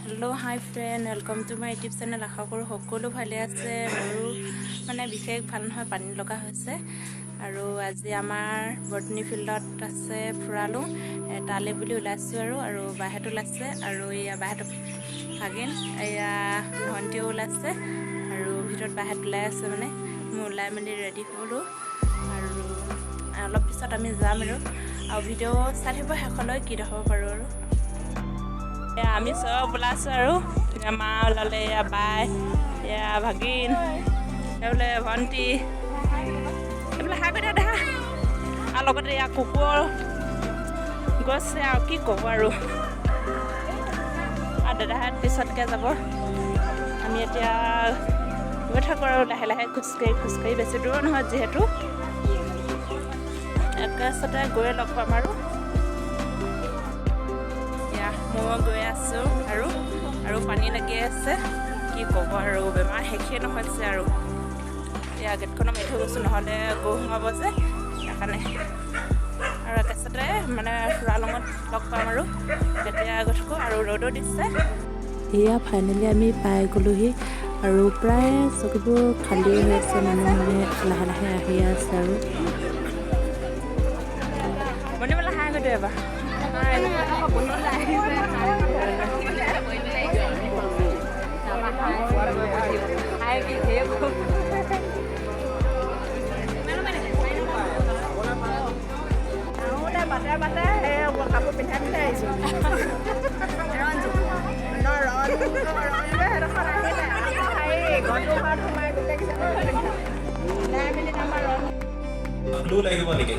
Hello, hi friend, welcome to my YouTube channel. আশা কৰোঁ সকলো ভালে আছে। মোৰো মানে বিশেষ ভাল নহয়, পানী লগা হৈছে। আৰু আজি আমাৰ বৰ্তনী ফিল্ডত আছে ফুৰালো, তালৈ বুলি ওলাইছোঁ আৰু আৰু বাহেঁত ওলাইছে আৰু এয়া বাহেঁতৰ ভাগিন, এয়া ভণ্টিও ওলাইছে আৰু ভিতৰত বাহেঁত ওলাই আছে। মানে মই ওলাই মেলি ৰেডি হ'লোঁ আৰু অলপ পিছত আমি যাম আৰু আৰু ভিডিঅ' চাই থাকিব শেষলৈ, কি দেখাব পাৰোঁ। আৰু এয়া আমি চব ওলাইছোঁ আৰু এয়া মা ওলালে, এয়া বাই, এয়া ভাগিন, এইবোলে ভণ্টি, এইবোলে হাই কৰি দেখা। আৰু লগতে এয়া কুকুৰ গৈছে আৰু কি ক'ব আৰু। আৰু দাদাহঁত পিছতকৈ যাব। আমি এতিয়া গৈ থাকোঁ আৰু লাহে লাহে খোজকাঢ়ি খোজকাঢ়ি, বেছি দূৰ নহয় যিহেতু। একেচতে গৈ লগ পাম। আৰু এয়া ময়ো গৈ আছোঁ আৰু আৰু পানী লাগি আছে, কি ক'ব আৰু, বেমাৰ শেষেই নহৈছে। আৰু এয়া গেটখনো মাৰি থৈ গৈছোঁ, নহ'লে গৰু সোমাব যে, সেইকাৰণে। আৰু একেচতে মানে ফুৰালঙত লগ পাম আৰু তেতিয়া গৈ থাকোঁ। আৰু ৰ'দো দিছে। এয়া ফাইনেলি আমি পাই গ'লোহি আৰু প্ৰায় চকীবোৰ খালী হৈ আছে, মানুহ মানে লাহে লাহে আহি আছে। আৰু বনিবলৈ হাই কৰি দিওঁ এবাৰ। আহোঁতে বাটে বাটে সেই কাপোৰ পিন্ধাই পিন্ধাই আহিছোঁ। ন ৰঞ্জু, ৰঞ্জুৱে সেইডোখৰত আহিলে, আকৌ হেৰি ঘৰটো ঘৰত সোমাই গোটেইকেইজনে পিন্ধাই মেলি তাৰপৰা ৰঞ্জু ক্লু লাগিব নেকি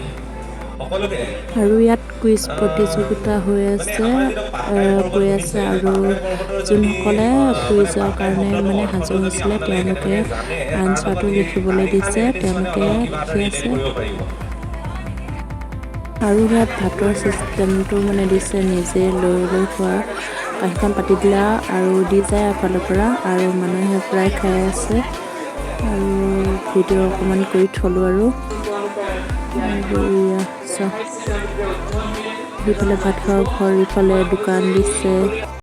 সকলোকে? আৰু ইয়াত কুইজ প্ৰতিযোগিতা হৈ আছে, গৈ আছে। আৰু যোনসকলে কুইজৰ কাৰণে মানে সাজু হৈছিলে, তেওঁলোকে আনচাৰটো লিখিবলৈ দিছে, তেওঁলোকে লিখি আছে। আৰু ইয়াত ভাতৰ চিষ্টেমটো মানে দিছে, নিজে লৈ লৈ খোৱা কাঁহীখন পাতি দিলা আৰু দি যায় এফালৰ পৰা। আৰু মানুহে প্ৰায় খাই আছে আৰু ভিডিঅ' অকণমান কৰি থ'লোঁ। আৰু আৰু এয়া চাওক, সিফালে ভাত খোৱা ঘৰ, ইফালে দোকান দিছে।